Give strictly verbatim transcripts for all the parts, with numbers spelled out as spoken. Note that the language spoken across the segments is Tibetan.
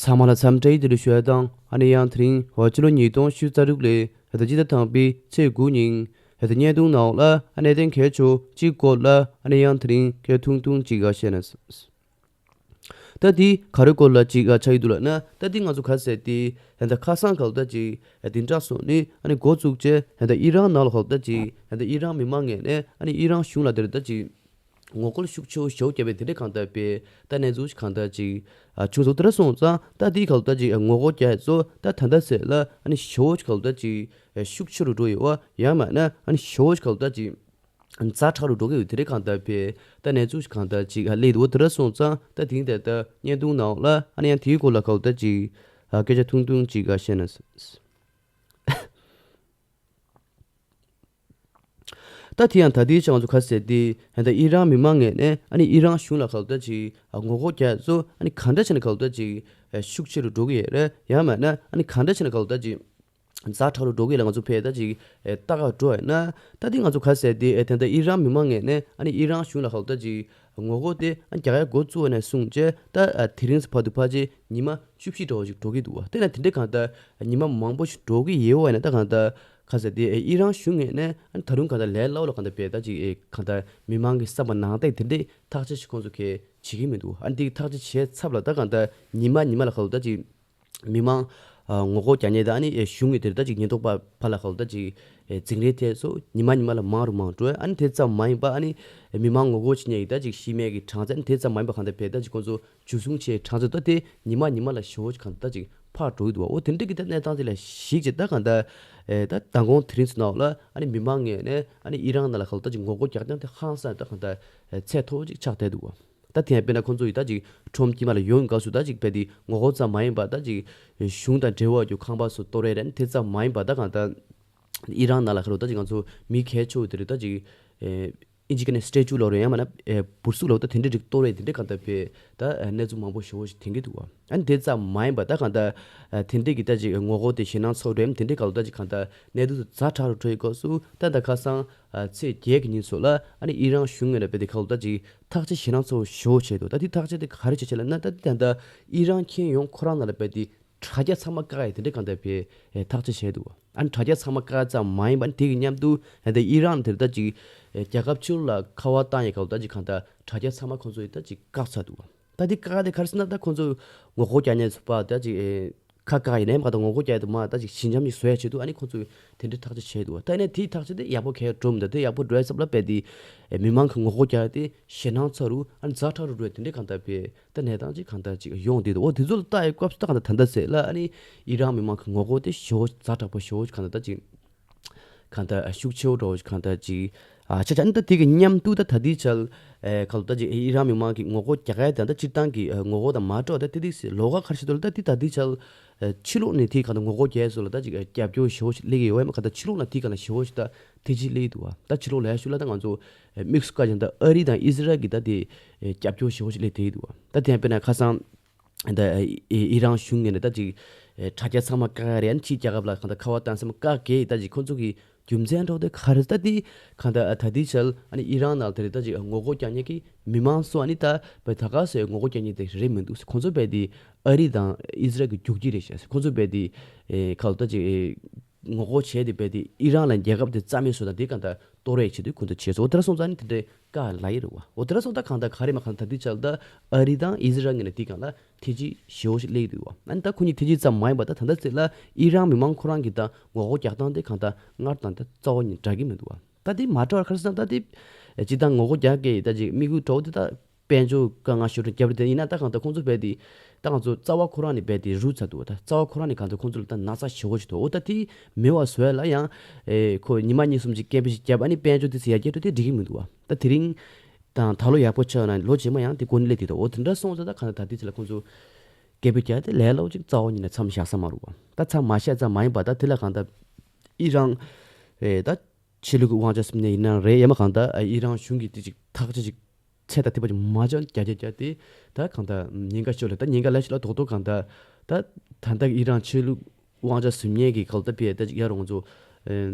ཚང་མ་ལ་འཚམས་འདྲི་བདེ་ལེགས་ཞུ་ཡ་དང་། ཨ་ནི་ཡང་དེ་རིང་འོ་ཕྱི་ལོ་ཉིས་སྟོང་ཉི་ཤུ་རྩ་དྲུག་ལོའི་ཧེ་ད་སྤྱི་ཟླ་དང་པའི་ཚེས་དགུ་ཉིན་ཧེ་ད་བརྙན་ཐུང་ནང་ལ་ཨ་གནད་དོན་གལ་ཆེ་གཅིག་སྐོར་ལ་ཨ་ནི་ཡང་དེ་རིང་སྐད་ཐུང་ཐུང་ཅིག་ཨ་བཤད་ན། ད་འདི་ག་རེ་སྐོར་ལ་ཅིག་ཨ་ཆགས་ཀྱི་འདུག་ལབ་ན། ད་འདི་ང་ཚོ་ག་ཟེར་ཏེ་ཧེ་ད་ཁ་སང་ག་ལ་ད་ཅིག་ཨ་འདི་འདྲ་སོང་ནི་ཨ་ནི་འགོ་བཙུགས་བྱས་ཧེ་ད་ཨི་རན་ནང་ལ་ག་ལ་ད་ཅིག་ཧེ་ད་ཨི་རན་མི་མང་ངོས་ནས་ཨ་ནི་ཨི་རན་གཞུང་ལ་དེར་ད་ཅིག་ངོ་རྒོལ་ཤུགས་ཆེ་བོ་ཞེ་བོ་བརྒྱབ་པའི་དེ་འདྲའི་གང་ལྟར་པའི་ད་གནས་ཚུལ་གང་ལྟར་ཅིག་ཨ་བྱུང་སོང་། དེ་འདྲ་སོང་ཙང་ད་འདི་ག་ལ་ད་ཅིག་ངོ་རྒོལ་རྒྱག་ཡ་ཚོ་ད་ད་ལྟ་ཟེར་ལ་ཨ་ནི་ཞེ་བོ་ཅིག་ག་ལ་ད་ཅིག་ཤུགས་ཆེ་རུ་འགྲོ་ཡོད་པ། ཡང་མིན་ན་ཨ་ནི་ཞེ་བོ་ཅིག་ག་ལ་ད་ཅིག་ཛ་དྲག་རུ་འགྲོ་གི་ཡོད། དེ་འདྲའི་གང་ལྟར་པའི་ད་གནས་ཚུལ་གང་ལྟར་ཅིག་ཨ་སླེབས་འདུག་དེ་འདྲ་སོང་ཙང་ད་དེང་དེ་ད་བརྙན་ཐུང་ནང་ལ་ཨ་ནི་ཡང་དེའི་སྐོར་ལ་ག་ལ་ད་ཅིག་ཨ་སྐད་ཆ་ཐུང་ཐུང་ཅིག་ཨ་བཤད་ན། ད་དེ་ཡང་ད་ལྟའི་ཆ་ང་ཚོ་ག་ཟེར་ཏེ་ཧེ་ད་ཨི་རན་མི་མང་ངོས་ནས་ཨ་ནི་ཨི་རན་གཞུང་ལ་ག་ལ་ད་ཅིག་ཨ་ངོ་རྒོལ་རྒྱག་ཡ་ཚོ་ཨ་ནི་ག་འདྲ་བྱས་ནས་ག་ལ་ད་ཅིག་ཨ་ཤུགས་ཆེ་རུ་འགྲོ་གི་ཡོད་རེད། ཡང་མིན་ན་ཨ་ནི་ག་འདྲ་བྱས་ནས་ག་ལ་ད་ཅིག་ཛ་དྲག་རུ་འགྲོ་གི་ཡོད་ལ་ང་ཚོ་ཕར་ད་ཅིག་ཨ་ལྟ་ག་འགྲོ་ཡ་ན། ད་དེ་ང་ཚོ་ག་ཟེར་ཏེ་ཨ་དེ་ད་ཨི་རན་མི་མང་ངོས་ནས་ཨ་ནི་ཨི་རན་གཞུང་ལ་ག་ལ་ད་ཅིག་ངོ་རྒོལ་དེ་ཨ་རྒྱག་ཡ་འགོ་བཙུགས་པ་ནས་བཟུང་བྱས་ད་ཨ་དེ་རིང་བར་དུ་ཕལ་ཆེར་ཉི་མ་བཅུ་བཞི་འདྲ་བོ་ཞིག་འགྲོ་གི་འདུག་བ། དེ་ན་དེ་འདྲའི་གང་ལྟར་ཉི་མ་མང་པོ་ཞིག་འགྲོ་གི་ཡོད་པ་ཡིན་ན། ད་གང་ལྟར་ག་ཟེར་ཏེ་ཨེ་ཨི་རན་གཞུང་ངོས་ནས་ཨ་ནི་ད་རུང་གང་ལྟར་ལས་སླ་པོ་ལ་གང་ལྟར་བས་ད་ཅིག་ཨེ་གང་ལྟར་མི་མང་གི་བསམ་པ་ནང་བསྡད་དེ་འདྲའི་ཐག་གཅོད་ཞིག་ཁོང་ཚོ་གིས་བྱེད་ཀྱི་མི་འདུག་ཨ་ནི་དེ་ཐག་གཅོད་བྱས་ཚར་ལ་ད་གང་ལྟར་ཉི་མ་ཉི་མ་ལ་གང་ལྟར་ཅིག་མི་མང་ཨ་ངོ་རྒོལ་རྒྱག་མཁན་དང་ཨ་ནི་ཨེ་གཞུང་གི་དེར་ད་ཅིག་ཉེན་རྟོག་པ་ཕར་ལ་གང་ལྟར་ཅིག་ཨེ་འཛིང་རེས་ཐེབས་སོང་། ཉི་མ་ཉི་མ་ལ་མང་རུ་མང་འགྲོ། ཨ་ནི་དེ་ཙམ་མ་ཡིན་པ་ཨ་ནི་མི་མང་ངོ་རྒོལ་བྱེད་མཁན་གྱི་ད་ཅིག་ཤི་རྨས་ཀྱི་གྲངས་ཚད་ཨ་ནི་དེ་ཙམ་མ་ཡིན་པ་གང་ལྟར་བས་ད་ཅིག་ཁོང་ཚོ་འཇུ་བཟུང་བྱས་གྲངས་ཚད་ད་དེ་ཉི་མ་ཉི་མ་ལ་ཞེ་བོ་ཅིག་གང་ལྟར་ཅིག་འཕར་འགྲོ་གི་འདུག་འོ་དེ་འདྲ་གི་ད་གནས་སྟངས་དེ་ལ་གཞིགས་བྱས་ད་གང་ལྟར་ཨེ་ད་མདང་དགོང་དེ་རིང་ཚོ་ནང་ལ་ཨ་ནི་མི་མང་ངོས་ནས་ཨ་ནི་ཨི་རན་ནང་ལ་གང་ལྟར་ཅིག་ངོ་རྒོལ་རྒྱག་སྟངས་དེ་ཧང་སང་ད་གང་ལྟར་ཨེ་ཚད་མཐོ་བོ་ཅིག་ཆགས་བསྡད་འདུག་བ། ད་དེ་ཡང་དཔེར་ན་ཁོང་ཚོ་ཡི་ད་ཅིག་ཁྲོམ་དཀྱིལ་མ་ལ་ཡོང་སྐབས་སུ་ད་ཅིག་བས་དེ་ངོ་རྒོལ་ཙམ་མ་ཡིན་པ་ད་ཅིག་གཞུང་དང་འབྲེལ་བ་ཡོད་རྒྱུ་ཁང་པ་སོགས་གཏོར་ཡས་རེད། དེ་ཙམ་མ་ཡིན་པ་ད་གང་ལྟར་ཨི་རན་ནང་ལ་ཁ་ལོ་ད་ཅིག་ང་ཚོ་མི་གལ་ཆེ་བོ་དེ་རེད། ད་ཅིག་ཨིན་ཇི་སྐད་ནས་སི་ཊེ་ཅུ་ལབ་རེད། ཡང་མིན་ན་ཨེ་འབུར་གཟུགས་ལབ་ད་དེ་འདྲའི་རིགས་གཏོར་ཡས་དེ་འདྲའི་གང་ལྟར་བས་ད་ཨེ་གནས་ཚུལ་མང་པོ་ཞེ་བོ་ཞིག་ཐོན་གྱི་འདུག་བ། ཨ་ནི་དེ་ཙམ་མ་ཡིན་པ་ད་གང་ལྟར་ཨེ་དེ་འདྲའི་གི་ད་ཅིག་ངོ་རྒོལ་དེ་ཞེད་སྣང་ཚ་བོ་འགྲོ་ཡས་དེ་འདྲའི་གང་ལྟར་ད་ཅིག་གང་ལྟར་གནས་ཚུལ་དེ་ཛ་དྲག་རུ་འགྲོ་ཡི་སྐབས་སུ་ད་ད་ཁ་སང་ཨ་ཚེས་བརྒྱད་ཀྱི་ཉིན་ཚོ་ལ་ཨ་ནི་ཨི་རན་གཞུང་ངོས་ནས་བས་དེ་གང་ལྟར་ད་ཅིག་ཐག་གཅོད་ཞེད་སྣང་ཚ་བོ་ཞེ་བོ་བྱས་འདུག་ད་དེ་ཐག་གཅོད་དེ་ག་རེ་བྱས་བྱས་ལབ་ན། ད་དེ་ད་ལྟ་ཨི་རན་མཁྱེན་ཡོང་ཁོ་རང་ནང་ལ་བས་དེ་དྲ་རྒྱ་ཚང་མ་བཀག་ཡས་དེ་འདྲའི་གང་ལྟར་བས་ཨེ་ཐག་གཅོད་བྱས་འདུག་ཨ་ནི་དྲ་རྒྱ་ཚང་མ་བཀག་ཙམ་མ་ཡིན་པ་ཨ་ནི་དེ་གི་མཉམ་དུ་ཨེ་ད་ཨི་རན་དེར་ད་ཅིག་ཨེ་རྒྱལ་ཁབ་ཕྱི་ལོགས་ལ་ཁ་པར་བཏང་ཡས་གང་ལྟར་ཅིག་གང་ལྟར་དྲ་རྒྱ་ཚང་མ་ཁོང་ཚོ་ཡིས་ད་ཅིག་བཀག་ཚར་འདུག་ད་དེ་བཀག་དེ་ག་རེ་ཟེར་ན་ད་ཁོང་ཚོ་ངོ་རྒོལ་རྒྱག་མཁན་ཚོ་པ་ད་ཅིག་ཨེ་ཁ་བཀག་ཡིན་ནའི་མ་གཏོགས་ངོ་རྒོལ་རྒྱག་ཡས་དུ་མ་ད་ཅིག་ཞི་འཇམ་ཞིག་བཟོ་ཡས་ཆེད་དུ་ཨ་ནི་ཁོང་ཚོས་དེ་འདྲའི་ཐག་གཅོད་བྱས་འདུག་ད་ནས་དེའི་ཐག་གཅོད་དེ་ཡག་པོ་གས་འགྲོ་མི་འདུག་དེ་ཡག་པོ་འགྲོ་ཡས་ཚབ་ལ་བས་དེ་ཨེ་མི་མང་གི་ངོ་རྒོལ་རྒྱག་ཡས་དེ་ཞེད་སྣང་ཚ་རུ་ཨ་ནི་ཛ་དྲག་རུ་འགྲོ་ཡས་དེ་འདྲའི་གང་ལྟར་བས་ད་གནས་སྟངས་ཅིག་གང་ལྟར་ཅིག་ཡོང་བསྡད་འདུག་འོ་དེ་ཚོ་ལ་ལྟ་ཡི་སྐབས་སུ་ད་གང་ལྟར་ད་ལྟ་ཟེར་ལ་ཨ་ནི་ཨི་རན་མི་མང་གི་ངོ་རྒོལ་དེ་ཞེ་བོ་ཛ་དྲག་པོ་ཞེ་བོ་གང་ལྟར་ད་ཅིག་གང་ལྟར་ཤུགས་ཆེ་བོ་འདྲ་བོ་གང་ལྟར་ཅིག་ཨ་ཆ་ཆ་ཨ་ནི་ད་དེ་གི་མཉམ་དུ་ད་ད་ལྟའི་ཆར་ཨེ་གང་ལྟར་ད་ཅིག་ཨི་རན་མི་མང་གི་ངོ་རྒོལ་རྒྱག་ཡ་དང་ད་སྤྱིར་བཏང་གི་ཨ་ངོ་རྒོལ་དང་མ་འདྲ་བ་ད་དེ་དེ་ཟེར་ལོགས་ཀ་ག་རེ་བྱེད་འདུག་ལ་ད་དེ་ད་ལྟའི་ཆར་ཨེ་ཕྱི་ལོགས་ནས་དེ་གང་ལྟར་ངོ་རྒོལ་རྒྱག་ཡ་ཚོ་ལ་ད་ཅིག་ཨེ་རྒྱབ་སྐྱོར་ཞེ་བོ་ཞིག་སླེབས་ཀྱི་ཡོད་མ་གང་ལྟར་ཕྱི་ལོགས་ན་དེ་གང་ལ་ཞེ་བོ་ཞིག་ད་ཐེ་ཇི་སླེབས་ཀྱི་འདུག་བ། ད་ཕྱི་ལོགས་ལ་ཡ་ཤུ་ལ་ད་ང་ཚོ་ཨེ་དམིགས་སུ་བཀར་ཀྱང་ད་ཨ་རི་དང་ཨི་ཟི་རལ་གི་ད་དེ་ཨེ་རྒྱབ་སྐྱོར་ཞེ་བོ་ཞིག་སླེབས་བསྡད་ཀྱི་འདུག་བ། ད་དེ་ཡང་དཔེར་ན་ཁ་སང་ད་ཨི་ཨི་རན་གཞུང་ངོས་ནས་ད་ཅིག་ཨེ་དྲ་རྒྱ་ཚང་མ་བཀག་ཡ་རེད། ཨ་ནི་ཕྱིའི་རྒྱལ་ཁབ་ལ་གང་ལྟར་ཁ་པར་བཏང་ས་མ་བཀག་གི་ད་ཅིག་ཁོང་ཚོ་གི་རྒྱུ་མཚན་འདྲ་བོ་དེ་ག་རེ་ད་དེ་གང་ལྟར་ཨ་ད་དེའི་ཆར་ཨ་ནི་ཨི་རན་ནང་དེ་རེད་ད་ཅིག་ངོ་རྒོལ་རྒྱག་མཁན་གྱི་མི་མང་ཚོ་ཨ་ནི་ད་བས་ད་ག་སེ་ངོ་རྒོལ་རྒྱག་མཁན་དེ་རེད་མི་འདུག་ཁོང་ཚོ་བས་དེ་ཨ་རི་དང་ཨི་ཟི་རལ་གྱི་རྒྱུག་ཁྱི་རེད་ཤག་ཁོང་ཚོ་བས་དེ་ཨེ་གང་ལྟར་ད་ཅིག་ཨེ་ངོ་རྒོལ་བྱས་ཏེ་བས་དེ་ཨི་རན་ལ་རྒྱལ་ཁབ་དེ་རྩ་མེད་བཟོ་དང་དེ་གང་ལྟར་གཏོར་ཡས་ཆེད་དུ་ཁོང་ཚོ་བྱས་སོང་། འོ་དེ་འདྲ་སོང་ཙང་ནི་དེ་འདྲའི་བཀག་ལ་ཡི་རེད་བ། འོ་དེ་འདྲ་སོང་ཙང་གང་ལྟར་ག་རེ་མ་གང་ལྟར་དེ་ཆར་ད་ཨ་རི་དང་ཨི་ཟི་རལ་ངོས་ནས་དེ་གང་ལ་ཐེ་ཇི་ཞེ་བོ་ཞིག་སླེབས་འདུག་བ། ཨ་ནི་ད་ཁོ་གཉིས་ཐེ་ཇི་ཙམ་མ་ཡིན་པ་ད་ད་ལྟ་ཚེ་ལ་ཨི་རན་མི་མང་ཁོ་རང་གིས་ད་ངོ་རྒོལ་རྒྱག་སྟངས་དེ་གང་ལྟར་སྔར་དང་ད་རྩ་བ་ཉིད་འདྲ་གི་མི་འདུག་བ། ད་དེ་མ་འདྲ་བ་ག་རེ་ཟེར་ན་ད་དེ་སྤྱིར་བཏང་ངོ་རྒོལ་རྒྱག་གི་ད་ཅིག་དམིགས་ཡུལ་འདྲ་བོ་དེ་ད་དཔལ་འབྱོར་དཀའ་ངལ་ཞེ་དྲག་བརྒྱབ་རེད། དེ་ཡིན་ན་ད་གང་ལྟར་ཁོང་ཚོ་རྦད་དེ་ད་ང་ཚོ་རྩ་བ་ཁོ་རང་ནས་རྦད་དེ་རུལ་ཚར་འདུག་ད་རྩ་བ་ཁོ་རང་ནས་གང་ལྟར་ཁོང་ཚོ་ལ་ད་ན་ཚ་ཞེ་བོ་ཞིག་འདུག་འོ་ད་དེ་མེད་པ་བཟོ་ཡ་ལ་ཡང་ཨེ་ཁོ་ཉི་མ་གཉིས་གསུམ་ཅིག་སྐད་འབོད་ཞིག་བརྒྱབ། ཨ་ནི་དཔལ་འབྱོར་དེ་ཚོ་ཡར་རྒྱས་འགྲོ་དེ་འགྲིག་གི་མི་འདུག་བ། ད་དེ་རིང་དང་ད་ལོ་ཡག་པོ་ཆགས་ན་ལོ་རྗེས་མ་ཡང་དེ་གོ་ནས་སླེབས་དེ་འདུག་འོ་དེ་འདྲ་སོང་ཙང་ད་གང་ལྟར་ད་དེ་ཚོ་ལ་ཁོང་ཚོ་སྐད་འབོད་རྒྱག་དེ་ལས་སླ་བོ་ཅིག་རྩ་བ་ཉིད་ནས་མཚམས་བཞག་ས་མ་རེད་བ། ད་མཚམས་མ་བཞག་ཙམ་མ་ཡིན་པ་ད་དེ་ལ་གང་ལྟར་ཨི་རན་ཨེ་ད་ཆོས་ལུགས་ཀྱི་དབང་ཆ་ཟེར་མཁན་ཡིན་ན་རེད། ཡང་མིན་གང་ལྟར་ཨ་ཨི་རན་གཞུང་གིས་དེ་ཅིག་ཐག་གཅོད་ཅིག་ཚད་དང་མཐུན་པ་ཅིག་མ་བྱུང་རྒྱ་རྒྱ་རྒྱ་དེ་ད་གང་ལྟར་ཉེན་ཁ་ཤོར་ལ་ད་ཉེན་ཁ་ལ་ཤི་ལ་རྡོག་རྡོག་གང་ལྟར་ད་ད་ལྟ་ཨི་རན་ཆོས་ལུགས་དབང་ཆ་ཟེར་མཁན་གྱི་གང་ལྟར་པའི་ད་ཅིག་ཡར་ང་ཚོ་ཨེ་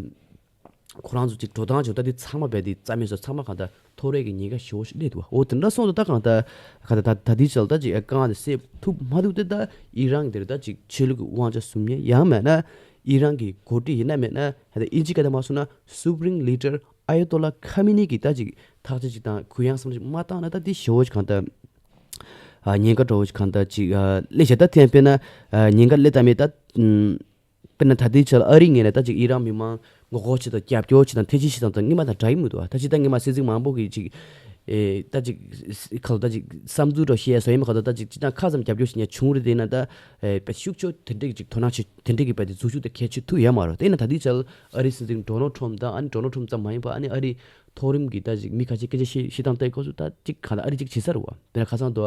ཁོ་རང་ཚོ་ཅིག་འགྲོ་སྟངས་བྱུང་ད་དེ་ཚང་མ་བས་དེ་རྩ་མེད་སོ་ཚང་མ་གང་ལྟར་ཐོ་རེ་གི་ཉེན་ཁ་ཞེ་པོ་ཞིག་སླེབས་འདུག་བ། འོ་དེ་འདྲ་སོང་ད་ད་གང་ལྟར་གང་ལྟར་ད་ད་དེའི་ཆར་ད་ཅིག་དཀའ་ངལ་དེ་སེལ་ཐུབ་མ་ཐུབ་དེ་ད་ཨི་རན་དེར་ད་ཅིག་ཆོས་ལུགས་ཀྱི་དབང་ཆ་བཟུང་མཁན་ཡང་མེད་ན་ཨི་རན་གྱི་འགོ་ཁྲིད་ཡིན་ན་མེད་ན་ད་ཨིན་ཇི་སྐད་དུ་མ་སོང་ན་Supreme Leader Ayatollah Khamenei གི་ད་ཅིག་ཐག་གཅོད་ཅིག་དང་གུ་ཡངས་བསམ་གཞིག་མ་བཏང་ན་ད་དེ་ཞེ་པོ་ཅིག་གང་ལྟར་ཉེན་ཁ་འདྲ་བོ་ཅིག་གང་ལྟར་ཅིག་སླེབས་བྱས་ད་ཐེངས་དཔེར་ན་ཉེན་ཁ་སླེབས་ད་མེད་ད། དཔེར་ན་ད་ལྟའི་ཆར་ཨ་རིའི་ངོས་ནས་ད་ཅིག་ཨི་རན་མི་མང་ངོ་རྒོལ་བྱེད་དང་རྒྱབ་སྐྱོར་བྱེད་དང་ཐེ་ཇུས་བྱེད་དང་དང་སྔོན་མ་དང་འདྲ་གི་མི་འདུག་ད་ཅིག་ད་སྔོན་མ་སྲིད་ཚིག་མང་པོ་གིས་ཅིག་ཨེ་ད་ཅིག་ཁ་ལོ་ད་ཅིག་བསམ་ཚུལ་འདྲ་བཤད་སོ་ཡིན་མ་ཁ་ད་ད་ཅིག་ཅིག་ད་ཁ་ཙམ་རྒྱབ་སྐྱོར་བྱེད་མཁན་བྱུང་རེད་དེ་ན་ད་ཨེ་བས་ཤུགས་ཆེ་དེ་འདྲས་ཀྱི་ཅིག་དོ་སྣང་བྱེད་དེ་འདྲས་ཀྱི་བས་དེ་འཛུལ་ཞུགས་དེ་གལ་ཆེ་ཐུག་ཡོད་མ་རེད། དེ་ན་ད་ལྟའི་ཆར་ཨ་རིའི་སྲིད་འཛིན་ཌོ་ནལ་ཁྲོམ་དང་ཨ་ནི་ཌོ་ནལ་ཁྲོམ་ཙམ་མ་ཡིན་པ་ཨ་ནི་ཨ་རིའི་མཐོ་རིམ་གྱི་ད་ཅིག་མི་ཁ་ཤས་སྐད་ཆ་བཤད་བཤད་སྟངས་ལྟ་སྐབས་སུ་ད་ཅིག་གང་ལ་ཨ་རི་ཅིག་བྱེད་ས་རེད་བ། དེ་ན་ཁ་སང་དུ་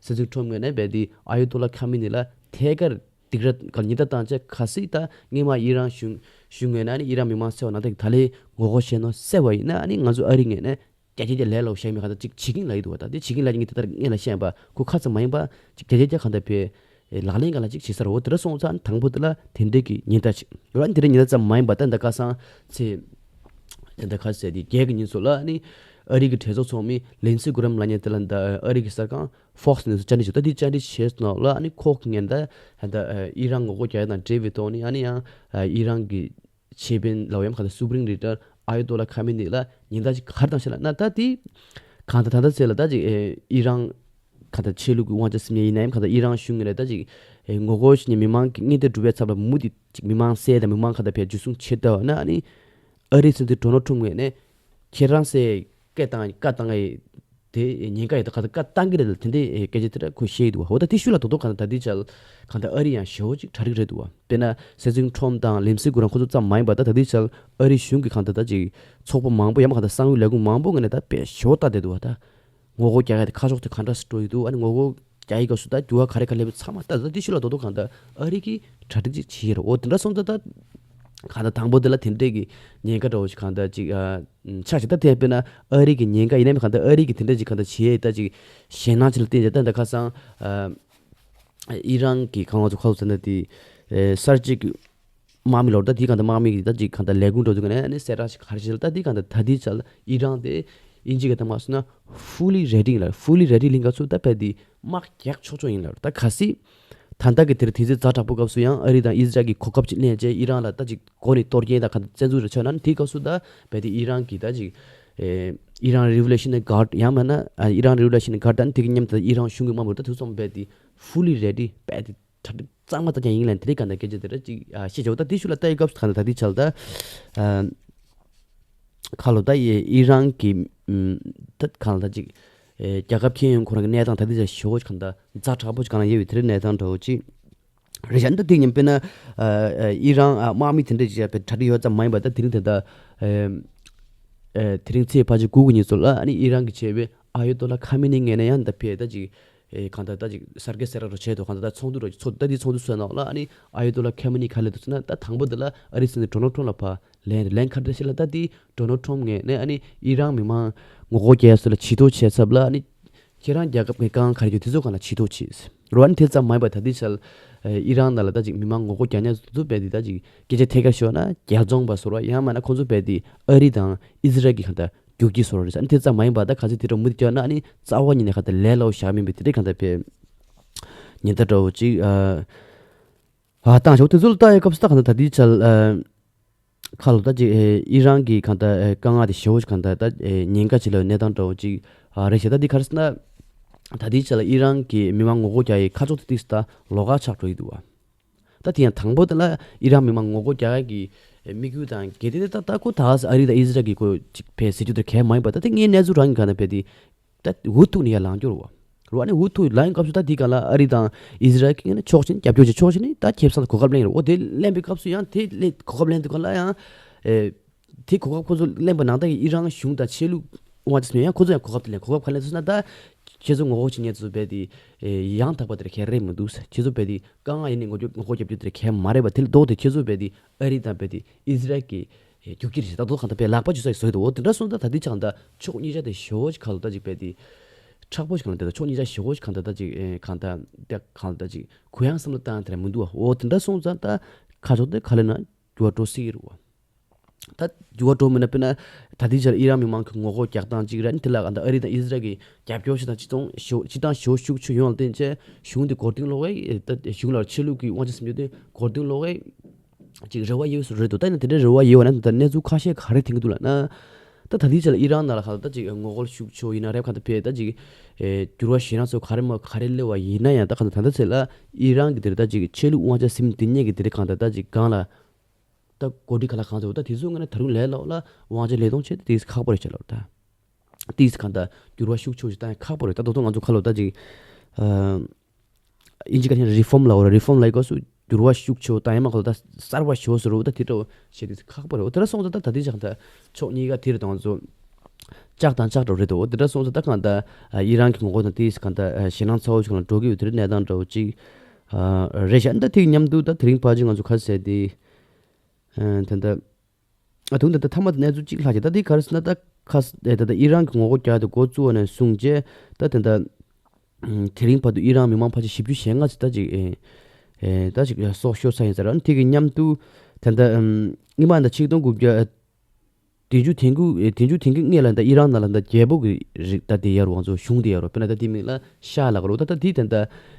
སྲིད་འཛིན་ཁྲོམ་ངོས་ནས་བས་དེ་ཨ་ཡོ་ཏོ་ལ་ཁ་མི་ནི་ལ་ཐད་ཀར་སྡིགས་ར་ག་ཉེན་བརྡ་བཏང་བྱས་གལ་སྲིད་ད་སྔོན་མ་ཨི་རན་གཞུང་གཞུང་ངོས་ནས་ཨ་ནི་ཨི་རན་མི་མང་ཚོ་ནང་དེ་ད་ལས་ངོ་རྒོལ་བྱས་ནོ་གསལ་བ་ཡིན་ན་ཨ་ནི་ང་ཚོ་ཨ་རི་ངོས་ནས་རྒྱ་ཆེ་རྒྱ་ལས་ལོ་བཤད་མི་ག་ད་ཅིག་བྱེད་ཀྱིན་ལ་ཡི་འདུག་བ། ད་དེ་བྱེད་ཀྱིན་ལ་ཡི་ངས་དེ་ལྟར་སྔོན་ལ་བཤད་པ་ཁོ་ཁ་ཙམ་མ་ཡིན་པ་ཅིག་རྒྱ་ཆེ་རྒྱ་ག་ད་བས་ལག་ལེན་ག་ལ་ཅིག་བྱེད་ས་རེད། འོ་དེ་འདྲ་སོང་ཙང་དང་པོ་དེ་ལ་དེ་འདྲས་ཀྱི་ཉེན་བརྡ་ཅིག་ཡོད་ལ་དེ་འདྲས་ཉེན་བརྡ་ཙམ་མ་ཡིན་པ་ད་ད་ཁ་སང་ཚེ་དེ་ད་ཁ་ཟེར་དེ་རྒྱལ་གྱི་ཉིན་ཚོ་ལ་ཨ་ནི་ཨ་རི་གི་གྲོས་ཚོགས་ཚོགས་མི་ལིན་སི་གུ་རམ་ལ་ཉེ་དེ་ལ་ད་ཨ་རི་གི་གསར་ཁང་Fox News་བཅར་འདྲི་བྱས། ད་དེ་བཅར་འདྲི་བྱས་ནོ་ལ་ཨ་ནི་ཁོག་ངན་ད་ད་ཨི་རན་ངོ་རྒོལ་རྒྱག་ཡ་དང་འབྲེལ་བའི་ཐོག་ནས་ཨ་ནི་ཡང་ཨི་རན་གྱི་ཆེད་དཔོན་ལའོ་ཡམ་ཁ་ད་Supreme Leader Ayatollah Khamenei་ལ་ཉེན་བརྡ་ཅིག་ག་རེ་བཏང་ཤག་ལབ་ན་ད་དེ་གང་ད་ད་ད་ཚེ་ལ་ད་ཅིག་ཨི་རན་ཁ་ད་ཆོས་ལུགས་ཀྱི་དབང་ཆ་ཟིན་ཡ་ཡིན་ན་ཡང་ཁ་ད་ཨི་རན་གཞུང་ངོས་ནས་ད་ཅིག་ངོ་རྒོལ་བྱེད་མཁན་མི་མང་གི་མངོན་འདོད་སྒྲུབ་པའི་ཚབ་ལ་མུ་མཐུད་ཅིག་མི་མང་བསད་དང་མི་མང་ཁ་ད་བས་འཇུ་བཟུང་བྱེད་ད་བ་ན་ཨ་ནི་ཨ་རིའི་སྲིད་འཛིན་ཌོ་ནལ་ཁྲོམ་ངོས་ནས་ཁྱེད་རང་བསད་སྐད་བཏང་བཀའ་བཏང་ཡ་དེ་ཉེན་ཁ་ཡོད་ད་ག་ད་བཀའ་བཏང་གི་རེད་ལ་དེ་འདྲའི་སྐད་ཆ་དེ་འདྲ་ཁོ་བཤད་ཡི་འདུག་བ། འོ་ད་དེ་ཤུལ་ལ་དོ་དོ་ག་ད་ད་དེ་ཆ་ག་ད་ཨ་རི་ཡང་ཞེ་པོ་ཅིག་གྲ་སྒྲིག་རེད་འདུག་བ། དཔེར་ན་སྲིད་འཛིན་ཁྲོམ་དང་ལིན་སི་གུ་རང་ཁོ་ཚོ་ཙམ་མ་ཡིན་པ་ད་ད་དེ་ཆ་ཨ་རི་གཞུང་གི་ག་ད་ད་ཅིག་ཚོགས་པ་མང་པོ་ཡང་མ་ག་ད་གསང་བའི་ལས་ཁུངས་མང་པོ་ངོས་ནས་ད་དཔེ་ཞེ་པོ་ལྟ་བསྡད་འདུག་བ། ད་ངོ་རྒོལ་རྒྱག་ཡ་དེ་ཁ་ཕྱོགས་དེ་ག་འདྲ་སེ་འགྲོ་ཡི་འདུག་ཨ་ནི་ངོ་རྒོལ་རྒྱག་ཡི་སྐབས་སུ་ད་འགྱུར་བ་ག་རེ་ག་རེ་སླེབས་ཚང་མ་ལྟ་ད་དེ་ཤུལ་ལ་དོ་དོ་ག་ད་ཨ་རི་གི་གྲ་སྒྲིག་ཅིག་བྱེད་ཡི་རེད། འོ་དེ་འདྲ་སོང་ད་ད་ག་ད་དང་པོ་དེ་ལ་དེ་འདྲས་ཀྱི་ཉེན་ཁ་འདྲ་བོ་ཞིག་ག་ད་ཅིག་ཨ། ཆགས་ཤིག་ད་དེ་དཔེར་ན་ཨ་རི་གི་ཉེན་ཁ་ཡིན་ནའི་གང་ལྟར་ཨ་རི་གི་དེ་འདྲ་ཅིག་གང་ལྟར་བྱེད་ཡས་ད་ཅིག་ཞེད་སྣང་ཅིག་ལ་བརྟེན་བྱས་ད་ད་ཁ་སང་ཨ་ཨི་རན་གི་ཁང་བ་ཚོ་ཁ་ལོ་ཟེར་ན་དེ་ཨེ་གསར་བརྗེ་གི་དམག་མི་ལོར་ད་དེ་གང་ལྟར་དམག་མི་གི་ད་ཅིག་གང་ལྟར་ལས་ཁུངས་འགྲོ་དུས་ཀ་ནས་ནི་གསལ་བསྒྲགས་ཤིག་ག་རེ་བྱེད་ལ་ད་དེ་གང་ལྟར་ད་དེ་ཆ་ལ་ཨི་རན་དེ་ཨིན་ཇི་གི་ད་མ་སོང་ན་fully ready་ཡིན་ལ། fully ready ལིང་ག་ཚོ་ད་ཕེ་དེ་དམག་རྒྱག་ཆོག་ཆོག་ཡིན་ལ། ད་གལ་སྲིད་ད་ལྟ་གི་དེར་དུས་ཚོད་ཛ་དྲག་པོ་སྐབས་སུ་ཡང་ཨ་རི་དང་ཨི་ཟི་རལ་གྱི་གོ་སྐབས་ཅིག་ལེན་བྱས་ཨི་རན་ལ་ད་ཅིག་མགོ་ནས་གཏོར་སྐྱོན་དང་ག་ཚ་བཙན་འཛུལ་རེ་བྱས་ན་ནི་དེའི་སྐབས་སུ་ད་རྦད་དེ་ཨི་རན་གྱི་ད་ཅིག་ཨེ་ཨི་རན་Revolutionary Guard ཡང་མིན་ན་ཨ་ཨི་རན་Revolutionary Guard དང་དེ་གི་མཉམ་དུ་ཨི་རན་གཞུང་གི་དམག་མི་ད་དུས་ཚོད་རྦད་དེ་fully ready རྦད་དེ་གྲ་སྒྲིག་གཙང་མ་ད་ཀྱང་ཡིན་ལན་དེ་རིགས་ག་འདྲ་སྐད་ཆ་དེ་ར་ཅིག་ཨ་ཤེས་བྱ་བ་ད་དེ་ཤུལ་ལ་ལྟ་ཡི་སྐབས་སུ་ག་འདྲ་ད་དེ་ཆ་ལ་ད་ཨ་ཁ་ལོ་ད་ཨི་རན་གྱི་ད་ག་ལ་ད་ཅིག་ཨེ་རྒྱལ་ཁབ་ཁྱོན་ཡོངས་ཁོ་རང་གི་གནས་སྟངས་ད་དེ་ཆ་ཞེ་པོ་ག་འདྲ་ཛ་དྲག་པོ་ཅིག་ག་ན་ཡོད་པའི་དེ་རིགས་གནས་སྟངས་འདྲ་བོ་ཅིག་རེད་བཞག་ད་དེ་ཉིན་དཔེར་ན་ཨ་ཨ་ཨི་རན་ཨ་དམག་མི་དེ་འདྲ་ཅིག་ཡ་དཔེ་གྲ་སྒྲིག་ཡོད་ཙམ་མ་ཡིན་པ་ད་དེ་རིང་དེ་ད་ཨེ་ཨེ་དེ་རིང་ཚེས་ཕལ་ཆེར་དགུ་དགུ་ཉིན་ཚོ་ལ་ཨ་ནི་ཨི་རན་གྱི་ཆེད་དཔོན་ཨ་ཡོ་ཏོ་ལ་ཁ་མི་ནི་ངོས་ནས་ཡང་ད་ཕེ་ད་ཅིག་ཨེ་གང་ལྟར་ད་ཅིག་གསར་སྐད་གསར་ར་རོ་བྱས་ཏོ་གང་ལྟར་ད་ཚོགས་འདུ་རོ་ཚོགས་ད་དེ་ཚོགས་འདུ་སོན་ནོ་ལ་ཨ་ནི་ཨ་ཡོ་ཏོ་ལ་ཁ་མི་ནི་ག་ལེ་དུ་སོན་ན་ད་དང་པོ་དེ་ལ་ཨ་རི་སྲིད་འཛིན་ཌོ་ནལ་ཁྲོམ་ལ་ཕ་ལན་ལན་ཁ་བརྡ་ཤི་ལ་ད་དེ་ཌོ་ནལ་ཁྲོམ་ངོས་ནས་ཨ་ནི་ཨི་རན་མི་མང་ངོ་རྒོལ་རྒྱག་ཡ་སུ་ལ་ཇུས་གཏོགས་བྱས་ཚབ་ལ་ཨ་ནི་ཁྱེད་རང་རྒྱལ་ཁབ་ཀྱི་དཀའ་ངལ་ག་རེ་ཡོད་དེ་ཚོ་གང་ལ་ཇུས་གཏོགས་བྱས་རོ། ཨ་ནི་དེ་ཙམ་མ་ཡིན་པ་ད་དེ་ཆ་ལ་ཨི་རན་ནང་ལ་ད་ཅིག་མི་མང་ངོ་རྒོལ་རྒྱག་ཉན་ཚོ་རྦད་དེ་ད་ཅིག་སྐད་ཆ་ཐད་ཀར་ཤོད་ན་རྒྱལ་བཙོང་པ་སོ་ར་ཡང་མིན་ན་ཁོང་ཚོ་རྦད་དེ་ཨ་རི་དང་ཨི་ཟི་རལ་གྱི་གང་ལྟར་རྒྱུག་ཁྱི་བཟོ་ར་རེད་ཟེར། ཨ་ནི་དེ་ཙམ་མ་ཡིན་པ་ད་ག་ཚོད་དེ་འདྲ་མུ་མཐུད་བསྐྱོད་ན་ཨ་ནི་རྩ་བ་ཉིད་ནས་ག་ད་ལས་སླ་བོ་བཞག་མིན་པའི་དེ་འདྲའི་གང་ལྟར་བས་ཉེན་བརྡ་འདྲ་བོ་ཅིག་ཨ་ཨ་བཏང་ཆོག་དེ་ཚོ་ལ་ལྟ་ཡའི་སྐབས་སུ་ད་ག་ད་ད་དེའི་ཆ་ལ་ཨ་ཁ་ལོ་ད་ཅིག་ཨེ་ཨི་རན་གྱི་གང་ལྟར་ཨེ་དཀའ་ངལ་དེ་ཞེ་པོ་ཅིག་གང་ལྟར་ད་ཨེ་ཉེན་ཁ་ཆེ་ལ་གནས་སྟངས་འདྲ་བོ་ཅིག་ཨ་རེད་ཤག་ད་འདི་ག་རེ་ཟེར་ན་ད་དེའི་ཆ་ལ་ཨི་རན་གྱི་མི་མང་ངོ་རྒོལ་རྒྱག་ཡའི་ཁ་ཕྱོགས་དེ་ཏིག་ད་ལོགས་ཀ་ཆགས་འགྲོ་ཡི་འདུག་བ། ད་དེ་ཡང་དང་པོ་དེ་ལ་ཨི་རན་མི་མང་ངོ་རྒོལ་རྒྱག་ཡ་གི་དམིགས་ཡུལ་དང་གལ་ཏེ་ད་ད་ཁོ་ད་ཨ་རི་དང་ཨི་ཟི་རལ་གི་ཁོ་ཅིག་ཕེ་ཟེར་རྒྱུ་དེ་གལ་མ་ཡིན་པ་ད་དེ་ངའི་གནས་ཚུལ་རང་གི་ག་ན་ཕེ་དེ་ད་འུ་ཐུག་ནས་ཡར་ལངས་རྒྱུ་རེད་བ། རོ་ཨ་ནི་འུ་ཐུག་ལངས་སྐབས་སུ་ད་དེ་ག་ལ་ཨ་རི་དང་ཨི་ཟི་རལ་གི་ཕྱོགས་གཅིག་ནས་རྒྱབ་སྐྱོར་བྱེད་ཕྱོགས་གཅིག་ནས་ད་ཁེ་བཟང་གོ་སྐབས་ལེན་རེད། འོ་དེ་ལེན་པའི་སྐབས་སུ་ཡང་དེ་ལེན་གོ་སྐབས་ལེན་དུས་ག་ལ་ཡང་ཨེ། དེ་གོ་སྐབས་ཁོ་ཚོ་ལེན་པ་ནང་ལྟར་གྱི་ཨི་རན་གཞུང་དང་ཆོས་ལུགས་དབང་ཆ་ཟིན་ཡང་ཁོ་ཚོ་ཡང་གོ་སྐབས་དེ་ལེན་གོ་སྐབས་ག་ལེན་ཟེར་ན་ད་ཁྱེད་ཚོ་ངོ་རྒོལ་བྱེད་མཁན་ཚོ་རྦད་དེ་ཡང་དག་པ་དེར་ཁྱེད་རེད་མི་འདུག་ཁྱེད་ཚོ་རྦད་དེ་དཀའ་ངལ་ཡིན་ནི་ངོ་རྒོལ་ངོ་རྒོལ་རྒྱབ་རྒྱུ་དེར་ཁྱེད་མ་རེད་པ། དེ་ལ་ལྡོག་སྟེ་ཁྱེད་ཚོ་རྦད་དེ་ཨ་རི་དང་རྦད་དེ་ཨི་ཟི་རལ་གྱི་རྒྱུག་ཁྱི་རེད་ཟེར་ད་དོ་གང་ལྟར་རྦད་ལག་པ་འཇུ་ས་ཡི་བཟོ་ཡི་འདུག་འོ་དེ་འདྲ་སོང་ཙང་ད་ལྟའི་ཆ་གང་ལྟར་ཕྱོགས་གཉིས་ཆ་དེ་ཞེ་པོ་ཅིག་ག་ལ་ད་ཅིག་རྦད་དེ་མཁྲེགས་པོ་ཅིག་གང་ལ་དེ་ད་ཕྱོགས་གཉིས་ཆ་ཞེ་པོ་ཅིག་གང་ལྟར་ད་ཅིག་ཨེ་གང་ལྟར་དེ་གང་ལ་ད་ཅིག་གུ་ཡངས་བསམ་བློ་བཏང་དེ་ར་མི་འདུག་བ། འོ་དེ་འདྲ་སོང་ཙང་ད་ཁ་ཕྱོགས་དེ་ག་ལ་ན་འགྱུར་བ་འགྲོ་སྲིད་ཀྱི་རེད་བ། ད་འགྱུར་བ་འགྲོ་མིན་ན། དཔེར་ན་ད་ལྟའི་ཆར་ཨི་རན་མི་མང་གི་ངོ་རྒོལ་རྒྱག་སྟངས་གཅིག་རེད། དེ་ལ་ད་ཨ་རི་དང་ཨི་ཟི་རལ་གྱི་རྒྱབ་སྐྱོར་བྱེད་སྟངས་སྤྱི་དང་ཞོ་སྤྱི་དང་ཞོ་ཤུགས་ཆེ་ཡོང་ལ་བརྟེན་བྱས་གཞུང་དེ་མགོ་རྟིང་སློག་གི། ད་གཞུང་ལ་ཆོས་ལུགས་ཀྱི་དབང་ཆ་ཟིན་རྒྱུ་དེ་མགོ་རྟིང་སློག་གི་ཅིག་རེ་བ་ཡོད་ས་རེད་འདུག་ད་ནི་དེ་འདྲའི་རེ་བ་ཡོད་པ་ན་ད་གནས་ཚུལ་ཁ་ཤས་ག་རེ་ཐོན་གྱི་འདུག་ལབ་ན། ད་ད་ལྟའི་ཆར་ལ་ཨི་རན་ནང་ལ་ག་ད་ཅིག་ངོ་རྒོལ་ཤུགས་ཆེ་ཡིན་ན་རེད། གང་ལྟར་ཕེ་ད་ཅིག་ཨེ་འགྱུར་བ་ཞེད་སྣང་ཚོ་ག་རེ་མ་ག་རེ་སླེབས་པ་ཡིན་ན་ཡང་། ད་གང་ལྟར་ད་ལྟ་ཚེ་ལ་ཨི་རན་གྱི་དེར་ད་ཅིག་ཆོས་ལུགས་དབང་ཆ་ཟིན་དེ་ཉིད་ཀྱི་དེ་རིགས་གང་ལྟར་ད་ཅིག་སྒང་ལ་ད་གོ་སྒྲིག་ག་ལ་གང་ཚོ་ད་དེ་ཚོ་ངོས་ནས་ད་རུང་ལས་སླ་པོ་ལ་དབང་ཆ་ལེན་གཏོང་བྱེད་དེ་ཁག་པོ་རེད་བྱ་ལོ། ད་དེ་གང་ལྟར་འགྱུར་བ་ཤུགས་ཆེ་ཞིག་བཏང་ཡ་ཁག་པོ་རེད། ད་དོ་དོ་ང་ཚོ་ཁ་ལོ་ད་ཅིག་ཨ། ཨིན་ཇི་སྐད་ནས་རི་ཕོམ་ལབ་རེད། རི་ཕོམ་ལབ་སྐབས་སུ་འགྱུར་བ་ཤུགས་ཆེ་བཏང་ཡ་མ་གཏོགས་ད་གསར་པ་ཞིག་བཟོ་རུ་ད་དེ་འདྲ་བོ་བྱེད་དུས་ཁག་པོ་རེད། འོ་དེ་འདྲ་སོང་ཙང་ད་ད་ལྟའི་ཆར་ད་ཕྱོགས་གཉིས་ཀ་དེ་རེད། ད་ང་ཚོ་ལྕགས་དང་ལྕགས་འགྲོ་རེད་དོ། འོ་དེ་འདྲ་སོང་ཙང་ད་གང་ལྟར་ཨི་རན་གྱི་ངོ་རྒོལ་དང་དེ་གང་ལྟར་ཞེད་སྣང་ཚ་བོ་ཞིག་ལ་འགྲོ་གི་ཡོད། དེ་འདྲའི་གནས་སྟངས་འདྲ་བོ་ཅིག་རེད་ཤག་ད་དེ་གི་མཉམ་དུ་ད་དེ་རིང་ཕལ་ཆེར་ང་ཚོ་ག་རེ་ཟེར་དེ། ཨ། ད་ལྟ། ཨ། དུང་ད་ལྟ་མཐའ་མ་དེ་གནས་ཚུལ་གཅིག་ལྷག་ཅིག་ད་དེ་ག་རེ་ཟེར་ན། ད་ཁ་ས་ཨེ་ད་ལྟ་ཨི་རན་གྱི་ངོ་རྒོལ་རྒྱག་དེ་འགོ་བཙུགས་པ་ནས་བཟུང་བྱས་ད་དེ་ད་དེ་རིང་བར་དུ་ཨི་རན་མི་མང་ཕལ་ཆེར་བཞི་བཅུ་ཞེ་ལྔ་ཅིག་ད་ཅིག་ཨེ་ཨེ་ད་ཅིག་སྲོག་ཤོར་ཚར་ཡིན་ཟེར། ཨ་ནི་དེ་གི་མཉམ་དུ་ད་ལྟ་ཨམ་སྔོན་མ་ད་ཆིག་སྟོང་དགུ་བརྒྱ་བདུན་ཅུ་དོན་དགུ་ཨེ་བདུན་ཅུ་དོན་དགུ་སྔོན་ལ་ད་ཨི་རན་ནང་ལ་ད་རྒྱལ་པོ་གི་རིགས་ད་དེ་ཡོད་རེད། ང་ཚོ་གཞུང་དེ་ཡོད་རེད། དཔེར་ན་ད་དེ་མིང་ལ་ཤ་ལབ་ཀྱི་རེད། ད་ད་དེ་ད་ད་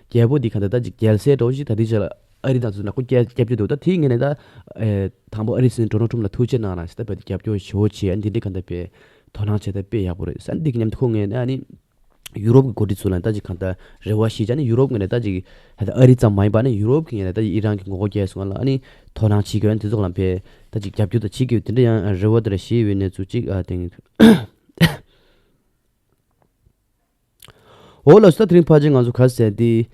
རྒྱལ་པོ་དེ་ག་ད་ད་ཅིག་རྒྱལ་སྲས་འདྲ་བོ་ཞིག་ད་དེ་ཆ་ལ་ཨ་རི་དང་ཚོ་ནག་པོ་རྒྱབ་རྒྱབ་ཀྱི་འདུག་ད་དེའི་ངོས་ནས་ད་ཨེ་དང་པོ་ཨ་རིའི་སྲིད་འཛིན་ཌོ་ནལ་ཊམ་ལ་ཐུགས་རྗེ་གནང་ལ་ཟེར། ད་བོད་དེ་རྒྱབ་སྐྱོར་ཞེ་པོ་བྱས། ཨ་ནི་འདི་འདྲའི་ག་ད་དཔེ་དོ་སྣང་བྱས་ད་དཔེ་ཡག་པོ་རེད་ཟེར། ཨ་ནི་འདི་གི་མཉམ་དུ་ཁོ་ངས་ཨ་ནི་ཡུ་རོབ་ཀྱི་འགོ་ཁྲིད་ཚོ་ལ་ད་ཅིག་གང་ལྟར་རེ་བ་ཞིག་བྱས། ཨ་ནི་ཡུ་རོབ་ངོས་ནས་ད་ཅིག་ད་ལྟ་ཨ་རི་ཙམ་མ་ཡིན་པ། ཨ་ནི་ཡུ་རོབ་ཀྱི་ངོས་ནས་ད་ཅིག་ཨི་རན་གྱི་ངོ་རྒོལ་རྒྱག་སོང་ལ་ཨ་ནི་དོ་སྣང་བྱེད་དགོས། ཨ་ནི་དེ་ཚོ་ལ་ཕེ་ད་ཅིག་རྒྱབ་སྐྱོར་ད་བྱེད་དགོས། དེ་འདྲ་ཡང་རེ་བ་དེ་འདྲ་ཞིག་ཡོད་གནས་ཚུལ་ཅིག་ཨ་དེང་། འོ་ལགས་སོ། ད་དེ་རིང་ཕལ་ཆེར་ང་ཚོ་ག་ཟེར་དེ།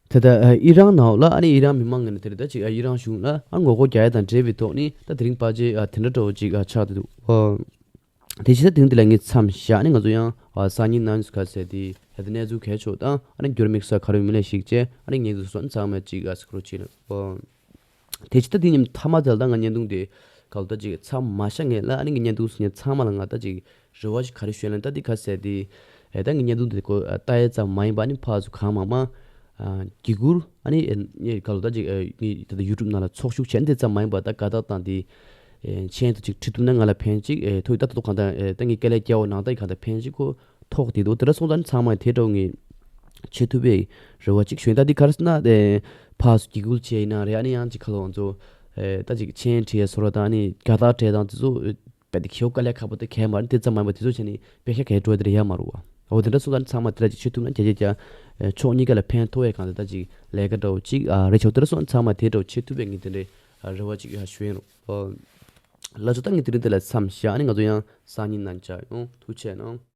ད་ལྟ་ཨི་རན་ནང་ལ་ཨ་ནི་ཨི་རན་མི་མང་ངོས་ནས་དེ་རེད། ད་ཅིག་ཨི་རན་གཞུང་ལ་ཨ་ངོ་རྒོལ་རྒྱག་ཡ་དང་འབྲེལ་བའི་ཐོག་ནས་ད་དེ་རིང་ཕལ་ཆེར་ཨ་དེ་འདྲ་འདྲ་བོ་ཅིག་ཨ་ཆགས་བསྡད་འདུག་ཨ། དེ་བྱས་ད་དེ་རིང་འདི་ལ་ངས་མཚམས་བཞག་ནས་ང་ཚོ་ཡང་ཨ་སང་ཉིན་གནངས་ཉིན་ག་ཟེར་དེ་ད་ལྟ་གནས་ཚུལ་གལ་ཆེ་བ་དང་ཨ་ནི་འགྱུར་མིག་གསར་ག་རེ་ཡོད་མེད་ལ་གཞིགས་བྱས་ཨ་ནི་ངས་ཚོ་སོན་ཚང་མ་ཅིག་ཨ་སི་ཀྲོ་བྱས་ནས་ཨ། དེ་ཕྱི་ད་དེ་ཉིན་མཐའ་མ་དེ་ལ་ད་ང་བརྙན་ཐུང་དེ་ག་ལ་ད་ཅིག་མཚམས་མ་བཞག་ངེས་ལ། ཨ་ནི་ངའི་བརྙན་ཐུང་སུ་ཉིན་ཚང་མ་ལ་ང་ད་ཅིག་རེ་བ་ཞིག་ག་རེ་ཞུ་ཡ་ལ་ད་འདི་ག་ཟེར་དེ། ཨེ་ད་ངའི་བརྙན་ཐུང་དེ་ཀོ་ལྟ་ཡ་ཙམ་མ་ཡིན་པ་ཨ་ནི་ཕར་ཚུར་གང་མང་མང་ཨ་གི་གུར་ཨ་ནི་ཨེ་ངས་ག་ལ་ད་ཅིག་ཨེ་ངའི་ད་ད་ཡུ་ཊུབ་ནང་ལ་ཚོགས་ཞུགས་བྱས་འདི་ཙམ་མ་ཡིན་པ་ད་དགའ་རྟགས་དང་དེ་ཨེ་མཆན་དུ་ཅིག་བྲིས་ཐུབ་ན་ང་ལ་ཕན་ཅིག་ཨེ་ཐུག་ད་ད་དུ་གང་ད་ཨེ་ད་ངའི་སྐད་ལས་སྐྱ་བོ་ནང་ད་གང་ད་ཕན་ཅིག་ཁོ། ཐོག་དེ་འདུག་དེ་འདྲ་སོང་ཙང་ཚང་མས་དེ་འདྲ་ངས་བྱེད་ཐུབ་པའི་རེ་བ་ཅིག་ཞུ་ཡིན། ད་འདི་ག་རེ་ཟེར་ན་དེ་ཕར་ཚུར་གི་གུལ་བྱས་ཡིན་ན་རེད། ཨ་ནི་ཡང་ཅིག་ཁ་ལོ་ང་ཚོ་ཨེ་ད་ཅིག་མཆན་བྲིས་ཡ་བཟོ་འདྲ་དང་ཨ་ནི་དགའ་རྟགས་སྤྲད་སྟངས་དེ་ཚོ་དཔེ་དེ་ཁྱེའུ་དཀའ་ལས་ཁག་པོ་དེ་གས་མ་རེད། དེ་ཙམ་མ་ཡིན་པ་དེ་ཚོ་བྱས་ནས་དཔེ་ཤ་གས་འགྲོ་དེ་རེད་ཡ་མ་རུ་བ། འོ་དེ་འདྲ་སོང་ཙང་ཚང་མས་དེ་འདྲ་ཅིག་བྱེད་ཐུབ་ན་རྒྱ་ཆེ་རྒྱ་ཕྱོགས་གཉིས་ཀ་ལ་ཕན་ཐོགས་ཡ་གང་དེ་ད་ཅིག་ལས་ཀ་འདྲ་བོ་ཅིག་ཨ་རེད་ཆོག་དེ་འདྲ་སོང་ཚང་མས་དེ་འདྲ་བོ་བྱེད་ཐུབ་པའི་ངས་དེ་འདྲའི་རེ་བ་ཅིག་ཞུ་ཡིན་རོགས། ལགས་སོ། ད་ངས་དེ་རིང་འདི་ལ་མཚམས་བཞག་ཨ་ནི་ང་ཚོ་ཡང་སང་ཉིན་ནང་མཇལ་ཡོང་། ཐུགས་རྗེ་གནང་།